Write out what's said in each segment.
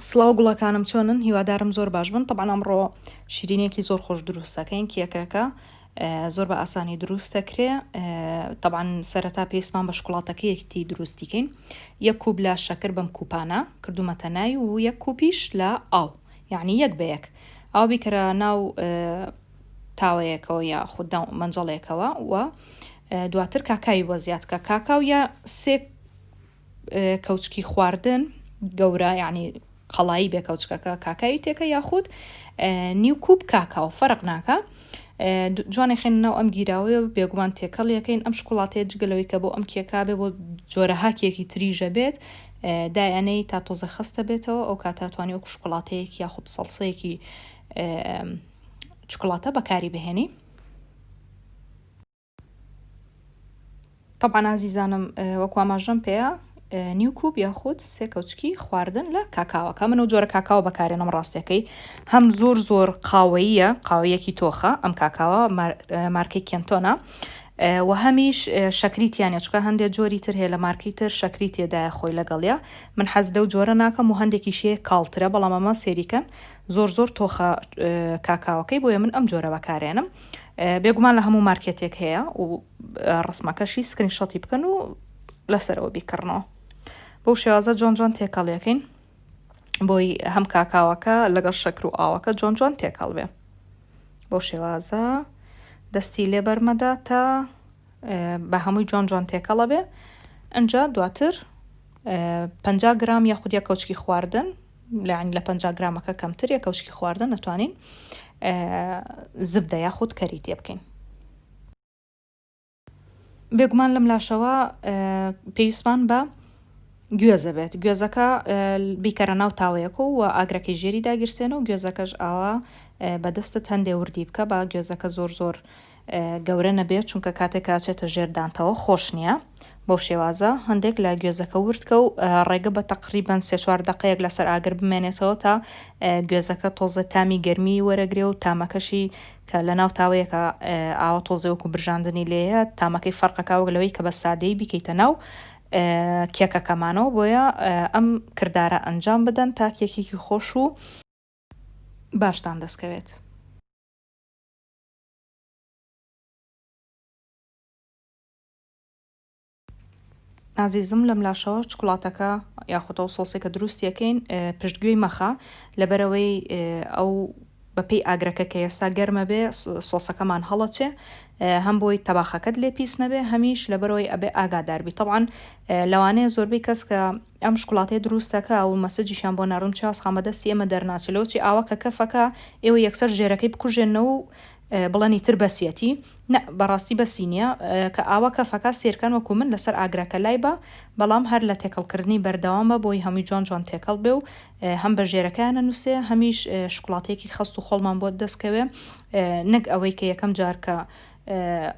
سڵاو گوڵەکانم چۆنن هیوادارم زۆر باش بن تەبعەن ئەمڕۆ شیرینێکی زۆر خۆش دروست دەکەین کێکەکە زۆر بە ئاسانی دروست دەکرێ تەبعەن سەرەتا پێویستمان بە شکڵاتەکەیەکی دروستیکەین یەک کوپ لە شەکر بەم کوپانە کردومەتە نای و یەک کوپیش لە ئاو یعنی یەک بە یەک ئاو بیکەرە ناو تاوەیەکەوە یا خود مەنجەڵێکەوە و دواتر کاکاوی بۆ زیاد کە کاکاو یا سێ کەوچکی خواردن گەورە یعنی قەڵایی بێ کەوچکەکە کاکاوی تێکە یاخود نیو کوپ کاکاو فەرق ناکە جوانێ خێن ناو ئەم گیراوەیە بێگومان تێکەڵ یەکەین ئەم شکڵاتەیە جگەلەوەی کە بۆ ئەم کێکا بێ بۆ جۆرەها کێکی تریژە بێت دایانەی تا تۆزە خەستە بێتەوە ئەو کاتە توانی وەکو شکڵاتەیەکی یاخود سەڵسەیەکی چکڵاتە بەکاری بهێنی. تەبعەن ئازیزانم وەکو ئاماژەم پێیە نیو کوپ یاخود سێ کەوچکی خواردن لە کاکاوەکە من و جۆرە کاکاوە بەکارێنم ڕاستەکەی هەم زۆر زۆر قاوەییە قاوەیەکی تۆخە ئەم کاکاوە مارکەی کێنتۆنە و هەمیش شەکری تیانە چکە هەندێک جۆری تر هەیە لە مارکەی تر شەکری تێدایە خۆی لەگەڵە من حەز لەو جۆرە ناکەم و هەندێکی شێ کاڵترە بەڵام ئەمە سێریکەن زۆر زۆر تۆخە کاکاوەکەی بۆیە من ئەم جۆرە بەکارێنم بێگومان لە هەموو مارکێتێک هەیە و ڕسمەکەشی screenshot ی بکەن و لەسەرەوە بیکڕنەوە بەو شێوازە جوان جوان تێکەڵیەکەین بۆی هەم کاکاوەکە لەگەڵ شەکر و ئاوەکە جوان جوان تێکەڵ بێ بەو شێوازە دەستی لێ بەرمەدا تا بە هەمووی جوان جوان تێکەڵە بێ ئەجا دواتر 50 گرام یاخود یە کەوچکی خواردن یانی لە 50 گرامەکە کەمتر یە کەوچکی خواردن نەتوانین زبدە یاخود کەری تێ بکەین. بێگومان لەم لاشەوە پێویستمان بە گوێزە بێت گوێزەکە بیکەرە ناو تاوەیەک و ئاگرەکەی ژێری داگیرسێنە و گوێزەکەش ئاوا بەدەستت هەندێ وردی بکە بە گوێزەکە زۆر زۆر گەورە نەبێت چونکە کاتێک کە ئەچێتە ژێر دانتەوە خۆش نییە بەو شێوازە هەندێک لە گوێزەکە وردکە و ڕێگە بە تەقریبەن سێ چوار دەقەیەک لەسەر ئاگر بمێنێتەوە تا گوێزەکە تۆزێ تامی گەرمی وەرەگرێ و تامەکەشی کە لە ناو تاوەیەکە ئاوە تۆزێ وەکو برژاندنی لێیە تامەکەی فەرقەکە وەک لەوەی کە بە سادەیی بیکەیتە ناو کێکەکەمانەوە بۆیە ئەم کردارە ئەنجام بدەن تا کێکێکی خۆش و باشتان دەستکەوێت. ئازیزم لەم لاشەوە چکڵاتەکە یاخود ئەو سۆسێکە دروستیەکەین پشتگوێی مەخە لەبەرەوەی ئەو بەپێی ئاگرەکە کە ئێستا گەرمە بێ سۆسەکەمان هەڵەچێ هەم بۆی تەباخەکەت لێ پیس نەبێ هەمیش لەبەرەوەی ئەبێ ئاگاداربی تەبعەن لەوانەیە زۆربەی کەس کە ئەم شوکولاتەیە دروستەکە و مەسجیشیان بۆ ناردم چاس خان بەدەستی ئێمە دەرناچێ لەوە چی ئاوا کە کەفەکە ئێوە یەکسەر ژێرەکەی بکوژێنەوە و بڵێن ئیتر بەسیەتی نا بەڕاستی بەسی نییە کە ئاوا کەفەکە سێرکەن وەکو من لەسەر ئاگرەکە لای بە بەڵام هەر لە تێکەڵکردنی بەردەوام بە بۆی هەمووی جوان جوان تێکەڵ بێ و هەم بە ژێرەکەیان نەنووسێ هەمیش شوکولاتەیەکی خەست و خۆڵمان بۆ دەستکەوێ نەک ئەوەی کە یەکەم جار کە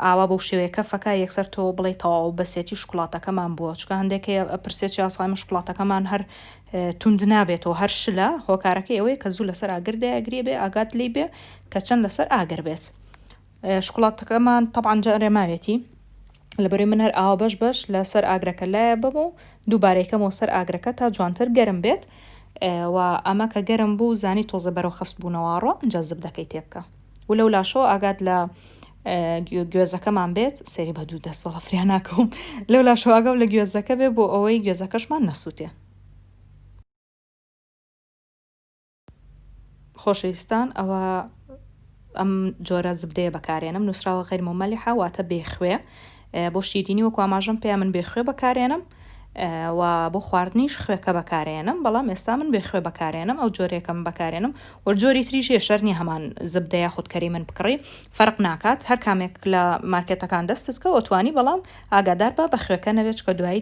ئاوا بەو شێوەیە کەفەکە یەکسەر تۆ بڵێی تەواو بەسێتی شوکولاتەکەمان بووە چونکە هەندێک هەیە ئەپرسێ چی ئاسا ئێمە شوکولاتەکەمان هەر توند نابێتەوە هەر شلە هۆکارەکەی ئەوەیە کە زوو لەسەر ئاگر دایەگرێ بێ ئاگات لێی بێ کە چەند لەسەر ئاگر بێت شوکولاتەکەمان تەبعەن جارێ ماوێتی لەبەرەی من هەر ئاوا بەش بەش لەسەر ئاگرەکە لایە بەم و دووبارەیکەمەوە سەر ئاگرەکە تا جوانتر گەرم بێت و ئەمە کە گەرم بوو زانی تۆزە بەرەو خەست بوونەوە ڕۆ ئەنجا زبدەکەی تێبکە و لەو لاشەوە ئاگات لە گوێزەکەمان بێت سەری بە دوو دەست وەڵا فریا ناکەوم لەو لاشەوە ئاگام لە گوێزەکە بێ بۆ ئەوەی گوێزەکەشمان نەسووتێ. خۆشەویستان ئەوە ئەم جۆرە زبدەیە بەکارێنم نووسراوە غیر مملحە واتە بێخوێ بۆ شیرینی وەکو ئاماژەم پێیا من بێخوێ بەکارێنم و بۆ خواردنیش خوێکە بەکارێنم بەڵام ئێستا من بێخوێ بەکارێنم ئەو جۆرێکەم بەکارێنم وە جۆری تریش هەیە شەر نیە هەمان زبدە یاخود کەری من بکڕی فەرق ناکات هەر کامێک لە مارکێتەکان دەستت کەوت ئەتوانی بەڵام ئاگادار بە بە خوێکە نەبێت چکە دوایی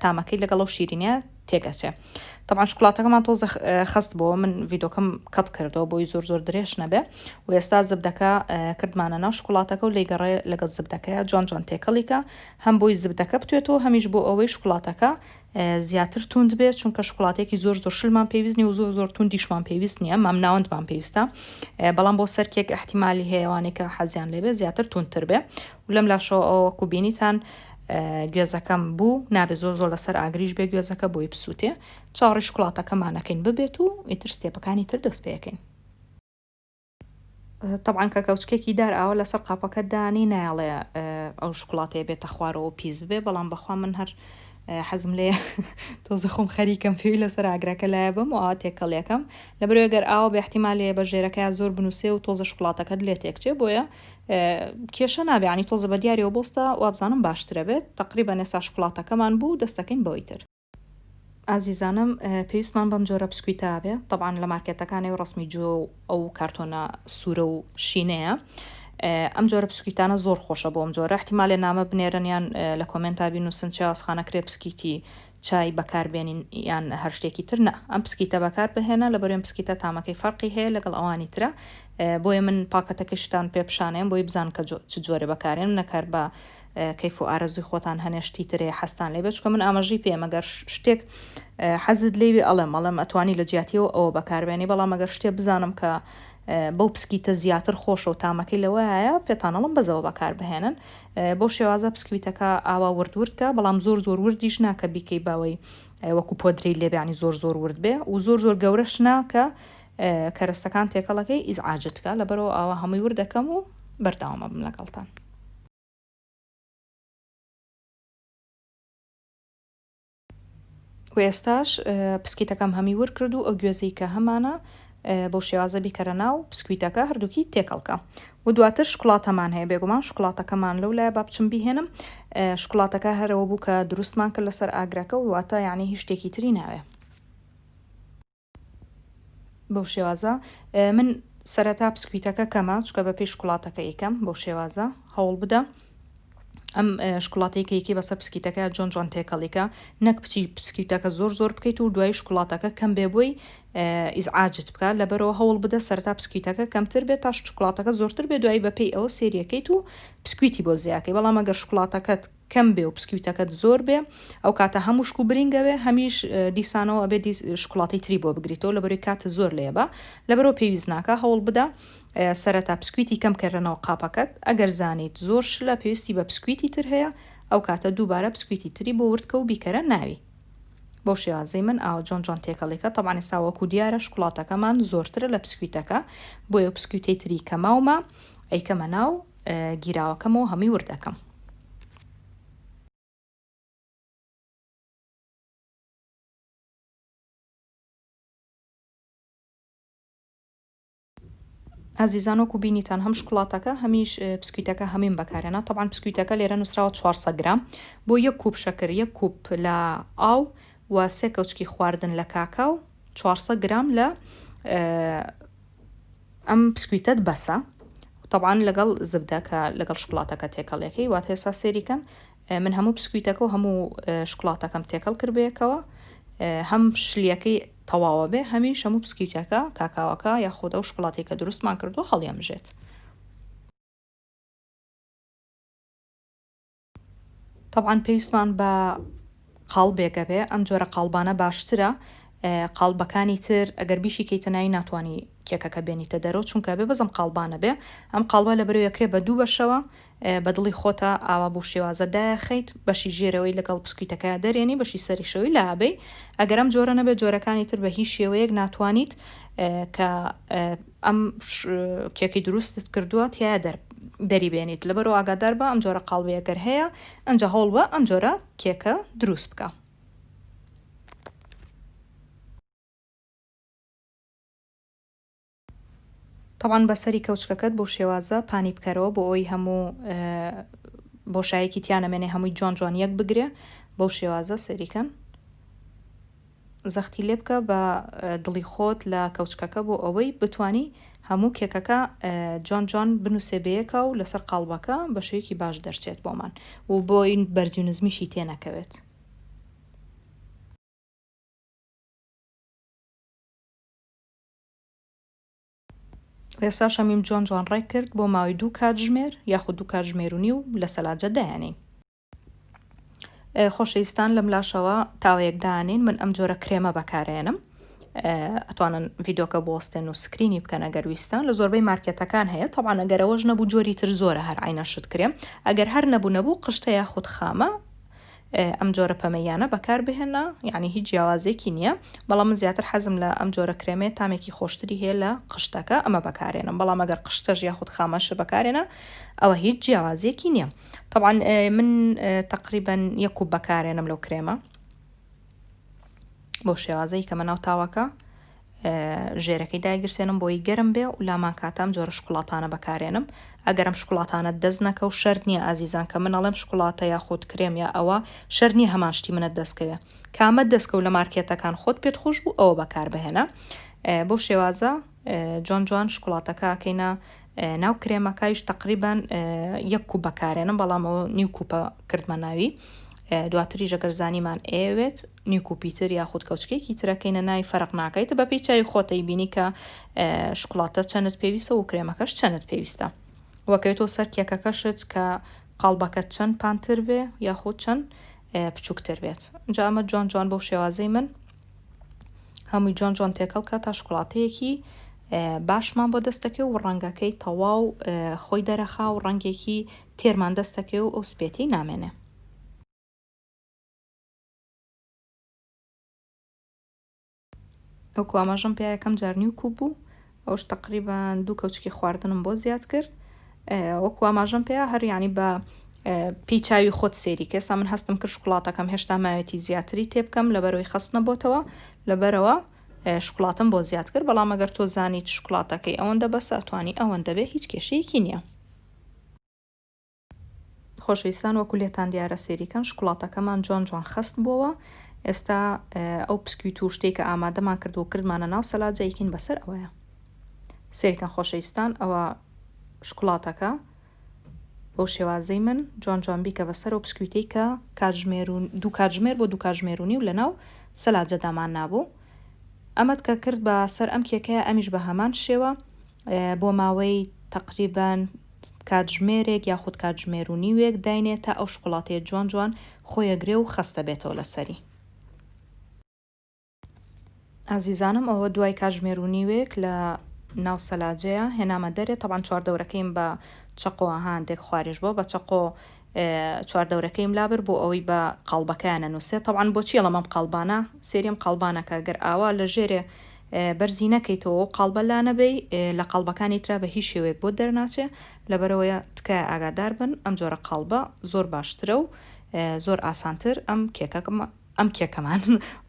تامەکەی لەگەڵ ئەو شیرینە تێکەچێ تەبعەن شوکولاتەکەمان تۆزە خەست بۆ من ڤیدۆکەم cut کردەوە بۆی زۆر زۆر درێژ نەبێ و ئێستا زبدەکە کردمانە ناو شوکولاتەکە و لێگەڕێ لەگەڵ زبدەکەیە جوان جوان تێکەڵیکە هەم بۆی زبدەکە بتوێتەوە هەمیش بۆ ئەوەی شوکولاتەکە زیاتر توند بێت چونکە شوکولاتێکی زۆر زۆر شلمان پێویست نیە و زۆر زۆر توندیشمان پێویست نییە مامناوەندمان پێویستە بەڵام بۆ سەر کێک احتیمالی هەیەوانێک کە حەزیان لێبێ زیاتر توندتر بێ و لەم لاشەوە ئەوەکو بینیتان. گوێزەکەم بوو نابێ زۆر زۆر لەسەر ئاگریش بێ گوێزەکە بۆی بسووتێ چاوەڕێی شوکڵاتەکەمانەکەین ببێت و ئیتر step ەکانی تر دەست پێەکەین. تەبعەن کە کەوچکێکی دار ئاوە لەسەر قاپەکە دانی نایەڵێ ئەو شوکڵاتەیە بێتە خوارەوە پیس ببێ بەڵام بەخوا من هەر حەزم لێ تۆزە خۆم خەریکەم پێوی لەسەر ئاگرەکە لایە بم و ئاوا تێکەڵیەکەم لەبەرەوەی گەر ئاوە بە احتیمالەیە بە ژێرەکەیا زۆر بنووسێ و تۆزە شوکڵاتەکەت لێ تێکچێ بۆیە کێشە نابێ ینی تۆزە بە دیاریەوە بۆستە وابزانم باشترە بێت تقریبا ئێستا شوکڵاتەکەمان بوو دەستەکەین بەوەی تر. ئازیزانم پێویستمان بەم جۆرە پسکویتە بێ تەبعەن لە مارکێتەکانی و ڕسمی جۆ و ئەو کارتۆنە سوورە و شینەیە ئەم جۆرە پسکویتانە زۆر خۆشە بۆ ئەم جۆرە احتیمالێ نامە بنێرن یان لە comment ا بینوسن چیاوازخانە کرێ پسکیتی چای بەکاربێنین یان هەر شتێکی تر نا ئەم پسکیتە بەکار بهێنە لە بەرێن پسکیتە تامەکەی فەرقی هەیە لەگەڵ ئەوانی ترە بۆیە من پاکەتەکەشتان پێ پیشانێم بۆی بزان کە چ جۆرە بەکارێن نەکار بە کەیف و ئارەزووی خۆتان هەنێ شتی ترێ حەزتان لێ بێت چونکە من ئاماژەی پێم ئەگەر شتێک حەزت لێ بێ ئەڵێم ئەڵێم ئەتوانی لە جیاتیەوە ئەوە بەکاربێنی بەڵام ئەگەر شتێ بزانم کە بەو پسکیتە زیاتر خۆشە و تامەکەی لەوەیە پێتان ئەڵم بەزەوە بەکار بهێنن بۆ شێوازە پسکویتەکە ئاوا ورد ورد کە بەڵام زۆر زۆر وردیش ناکە بیکەی باوەی وەکو پۆدرەی لێبیانی زۆر زۆر ورد بێ و زۆر زۆر گەورەش ناکە کەرەستەکان تێکەڵەکەی ئیزعاجت کە لەبەرەوە ئاوا هەمووی ورد دەکەم و بەردەوامە بم لەگەڵتان. و ئێستاش پسکیتەکەم هەمی ور کرد و ئەو گوێزەی کە هەمانە بەو شێوازە بیکەرە ناو پسکویتەکە هەردووکی تێکەڵکە و دواتر شکڵاتەمان هەیە بێگومان شکڵاتەکەمان لەو لای با بچم بیهێنم شکڵاتەکە هەرەوە بوو کە دروستمان کرد لەسەر ئاگرەکە و واتە یعنی هیچ شتێکی تری ناوێ. بەو شێوازە من سەرەتا پسکویتەکە کەمە چکە بە پێی شکڵاتەکە یکەم بەو شێوازە هەوڵ بدە ئەم شکڵاتەی کە یەکەی بەسەر پسکیتەکە جۆن جوان تێکەڵیکە نەک بچی پسکیتەکە زۆر زۆر بکەیت و دوای شکڵاتەکە کەم بێ بۆی ئیزعاجت بکات لەبەرەوە هەوڵ بدە سەرتا پسکیتەکە کەمتر بێت تا شکڵاتەکە زۆرتر بێ دوایی بەپێی ئەوە سێریەکەیت و پسکویتی بۆ زیاکەی بەڵام ئەگەر شکڵاتەکەت کەم بێ و پسکویتەکەت زۆر بێ ئەو کاتە هەم وشک و برینگ ئەبێ هەمیش دیسانەوە ئەبێ دیس شوکڵاتەی تری بۆ بگریتەوە لەبەرەی کاتت زۆر لێ بە لەبەرەوە پێویست ناکا هەوڵ بدە سەرەتا پسکویتی کەم کەرە ناو قاپەکەت ئەگەر زانیت زۆر شلە پێویستی بە پسکویتی تر هەیە ئەو کاتە دووبارە پسکویتی تری بۆ ورد کە و بیکەرە ناوی بەو شێوازەی من ئاوە جۆن جۆن تێکەڵیکە تەبعەن ئێستا وەکو دیارە شوکڵاتەکەمان زۆرترە لە پسکویتەکە بۆیە پسکویتەی تری کە ماومە ئەیکەمە ناو گیراوەکەمەوە هەمووی ورد ئەکەم. ئازیزان وەکو بینیتان هەم شکڵاتەکە هەمیش پسکویتەکە هەمیم بەکارێنا تەبعەن پسکویتەکە لێرە نووسراوە 400 گرام بۆ یەک کوپ شەکر یەک کوپ لە ئاو و سێ کەوچکی خواردن لە کاکاو 400 گرام لە ئەم پسکویتەت بەسە تەبعەن لەگەڵ زبدە کە لەگەڵ شوکڵاتەکە تێکەڵیەکەی واتە ئێستا سێری کەن من هەموو پسکویتەکە و هەموو شوکڵاتەکەم تێکەڵ کرد بەیەکەوە هەم شلیەکەی تەواوە بێ هەمیش هەموو پسکیوتەکە کاکاوەکە یاخود ئەو شوکڵاتی کە دروستمان کردو هەڵیەمژێت. تەبعەن پێویستمان بە قاڵبێک ئەبێ ئەم جۆرە قاڵبانە باشترە قاڵبەکانی تر ئەگەر بیشی کەیتە ناوی ناتوانانی کێکەکە بێنیتە دەرەوە چونکە بێ بەزم قاڵبانە بێ ئەم قاڵبە لە بەرەوە یەکرێ بە دوو بەشەوە بە دڵی خۆتە ئاوا بۆ شێوازە دایەخەیت بەشی ژێرەوەی لەگەڵ پسکویتەکە دەرێنی بەشی سەریشەوەی لابەی ئەگەر ئەم جۆرە نەبێت جۆرەکانی تر بە هیچ شێوەیەک ناتوانیت کە ئەم کێکەی دروستت کردووە تیایا دەر دەری بێنیت لەبەرەوە ئاگادار بە ئەم جۆرە قاڵبەیە گەر هەیە ئەنجا هەوڵ بە ئەم جۆرە کێکە دروست بکە. تەبعەن بەسەری کەوچکەکەت بەو شێوازە پانی بکەرەوە بۆ ئەوەی هەموو بۆشایەکی تیا نەمێنێ هەمووی جوان جوان یەک بگرێ بەو شێوازە سەیریکەن. زەختی لێ بکە بە دڵی خۆت لە کەوچکەکە بۆ ئەوەی بتانی هەموو کێکەکە جوان جوان بنووسێ بەیەکە و لەسەر قاڵبەکە بە شێوەیەکی باش دەرچێت بۆمان و بۆی بەرزی و نزمیشی تێنەکەوێت. ئێستاش هەمیم جوان جوان ڕێک کرد بۆ ماوەی دوو کاتژمێر یاخود دوو کاتژمێر و نیو لە سەلاجە دایانین. خۆشەویستان لەم لاشەوە تاوەیەک دانین من ئەم جۆرە کرێمە بەکارێنم. ئەتوانن ڤیدۆکە بوەستێن و screen ی بکەن ئەگەر ویستان لە زۆربەی مارکێتەکان هەیە تەبعەن ئەگەر ئەوەش نەبوو جۆری تر زۆرە هەر عەینە شت کرێم ئەگەر هەر نەبوو نەبوو قشتە یاخود خامە ئەم جۆرە پەمەییانە بەکار بهێنە یعنی هیچ جیاوازێکی نییە بەڵام من زیاتر حەزم لە ئەم جۆرە کرێمەیە تامێکی خۆشتری هەیە لە قشتەکە ئەمە بەکارێنم بەڵام ئەگەر قشتەش یاخود خامەش بەکارێنە ئەوە هیچ جیاوازیەکی نییە طبعا من تقریبا یەک کوپ بەکارێنم لەو کرێمە بەو شێوازەی کەمە ناو تاوەکە ژێرەکەی دایگرسێنم بۆی گەرم بێ و لامان کاتام جۆرە شکڵاتانە بەکارێنم ئەگەرم شکڵاتانە دەست نەکە و شەرت نییە ئازیزان کە من ئەڵێم شکڵاتە یاخود کرێم یا ئەوە شەرت نییە هەمان شتی منت دەستکەوێ کامەت دەستکەوت لە مارکێتەکان خۆت پێت خۆش بوو ئەوە بەکاربهێنە بەو شێوازە جوان جوان شکڵاتەکە ئەکەینە ناو کرێمەکایش تقریبان یەک کوپ بەکارێنم بەڵام ئەوە نیو کوپە کردمە ناوی دواتریش ئەگەر زانیمان ئەیەوێت نیو کوپی تر یاخود کەوچکێکی ترەکەینە ناوی فەرق ناکەیت بەپێی چاوی خۆتەی بینی کە شکڵاتە چەنت پێویستە و کرێمەکەش چەنت پێویستە وەکەوێتەوە سەر کێکەکەشت کە قاڵبەکە چەند پانتر بێ یاخود چەند بچووکتر بێت جا ئەمە جوان جوان بەو شێوازەی من هەمووی جوان جوان تێکەڵ کە تا شکڵاتەیەکی باشمان بۆ دەستەکەی و ڕەنگەکەی تەواو خۆی دەرەخا و ڕەنگێکی تێرمان دەستەکەی و ئەو سپێتی نامێنێ. وەکو ئاماژەم پێ یەکەم جار نیو کوپ بوو ئەوش تقریبان دوو کەوچکی خواردنم بۆ زیاد کرد وەکو ئاماژەم پێ هەر ینی بە پێی چاوی خۆت سێری کە ئێستا من هەستم کرد شکڵاتەکەم هێشتا ماوێتی زیاتری تێبکەم لەبەرەوەی خەست نەبۆتەوە لەبەرەوە شکڵاتم بۆ زیاد کرد بەڵام ئەگەر تۆ زانیت شکڵاتەکەی ئەوەندە بەسە ئەتوانی ئەوەندە بێ هیچ کێشەیەکی نییە. خۆشەویستان وەکو لێتان دیارە سێریکەن شکڵاتەکەمان جوان جوان خەست بۆوە ئێستا ئەو پسکویت و شتێک کە ئامادەمان کرد و کردمانە ناو سەلاجە یکین بەسەر ئەوەیە سێریکەن خۆشەویستان ئەوە شکڵاتەکە بەو شێوازەی من جوان جوان بیکە بەسەر ئەو پسکویتەی کە کاتژمێر و دوو کاتژمێر بۆ دوو کاتژمێر و نیو لەناو سەلاجە دامان نابوو ئەمەت کە کرد بە سەر ئەم کێکەیە ئەمیش بە هەمان شێوە بۆ ماوەی تەقریبەن کاتژمێرێک یاخود کاتژمێر و نیوێک داینێ تا ئەو شوکولاتەیە جوان جوان خۆیەگرێ و خەستە بێتەوە لەسەری. ئازیزانم ئەوە دوای کاتژمێر و نیوێک لە ناو سەلاجەیە هێنامە دەرێ تەبعەن چواردەورەکەیم بە چەقۆ هاندێک خواریش بۆ بە چەقۆ چواردەورەکەیم لابرد بۆ ئەوەی بە قاڵبەکەیان نەنووسێ تەبعەن بۆچی ئەڵێم ئەم قاڵبانە سێری ئەم قاڵبانە کە گەر ئاوا لە ژێرێ بەرزی نەکەیتەوە و قاڵبە لانەبەی لە قاڵبەکانی ترا بە هیچ شێوەیەک بۆت دەرناچێ لەبەرئەوەیە تکایە ئاگادار بن ئەم جۆرە قاڵبە زۆر باشترە و زۆر ئاسانتر ئەم کێکە ئەم کێکەمان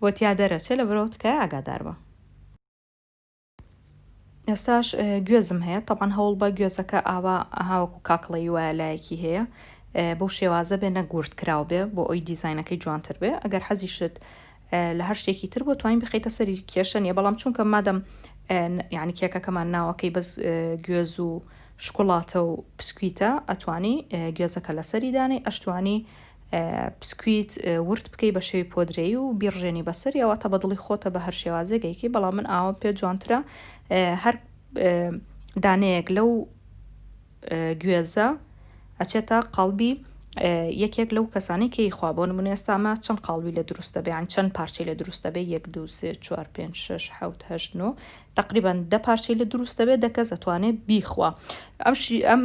بۆ تیا دەرەچێ لەبەرئەوە تکایە ئاگادار بە. ئێستاش گوێزم هەیە تەبعەن هەوڵ بە گوێزەکە ئاوا هاوەکو کاکڵەی وایە لایەکی هەیە بەو شێوازە بێ نەک ورد کراو بێ بۆ ئەوی دیزاینەکەی جوانتر بێ ئەگەر حەزیشت لە هەر شتێکی تر بۆ توانین بخیتە سەری کێشە نیە بەڵام چونکە مادەم یعنی کێکەکەمان ناوەکەی بەس گوێز و شکڵاتە و پسکویتە ئەتوانی گوێزەکە لەسەری دانەی ئەشتوانی پسکویت ورد بکەی بە شێوەی پۆدرەیی و بیڕژێنی بەسەری ئەواتە بە دڵی خۆتە بە هەر شێوازێک ئەیکەی بەڵام من ئاوام پێ جوانترە هەر دانەیەک لەو گوێزە ئەچێتە قاڵبی یەکێک لەو کەسانی کە یخوا بۆ نمونە ئێستا ئەمە چەند قاڵبی لە دروستە بێ یان چەند پارچەی لە دروستە بێ یەک دو سێ چوار پێنج شەش حەوت هەشت نۆ تقریبا دە پارچەی لە دروستە بێ دە کەس ئەتوانێ بیخوا ئەم ئەم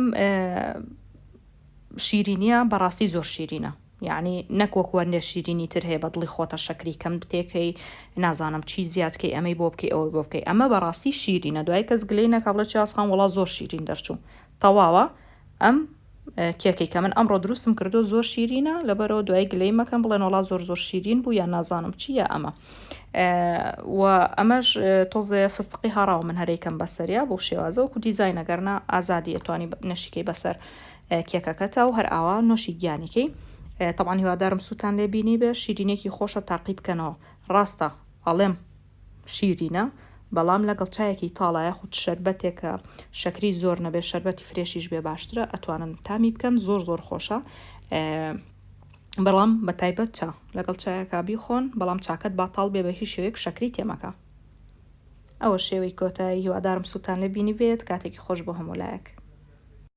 شیرینیە بەڕاستی زۆر شیرینە یەعنی نەک وەکو هەندێ شیرینی تر هەیە بە دڵی خۆتە شەکری کەم تێکەی نازانم چی زیاد کەی ئەمەی بۆ بکەی ئەوەی بۆ بکەی ئەمە بەڕاستی شیرینە دوای کەس گلەی نەکا بڵێ چیاس خان وەڵا زۆر شیرین دەرچوو تەواوە ئەم کێکەی کە من ئەمڕۆ دروستم کردو زۆر شیرینە لەبەرەوە دوای گلەی مەکەن بڵێن وەڵا زۆر زۆر شیرین بوو یان نازانم چی یا ئەمە و ئەمەش تۆزێ فستقی هاڕاوە من هەرەیکەم بەسەریا بۆ شێوازە وەکو دیزاینە گەرنا ئازادی ئەتوانی نەشیکەی بەسەر کێکەکەتە و هەر ئاوا نۆشی گیانی کەی تەبعەن هیوادارم سوودتان لێ بینی بێ شیرینێکی خۆشە تاقی بکەنەوە ڕاستە ئەڵێم شیرینە بەڵام لەگەڵ چایەکی تاڵە یاخود شەربەتێکە شەکری زۆر نەبێ شەربەتی fresh یش بێ باشترە ئەتوانن تامی بکەن زۆر زۆر خۆشە بەڵام بە تایبەت چا لەگەڵ چایەکە بیخۆن بەڵام چاکەت باتاڵ بێ بە هیچ شێوەیەک شەکری تێمەکە ئەوە شێوەی کۆتایی هیوادارم سوودتان لێ بینی بێت کاتێکی خۆش بۆ هەموو لایەک.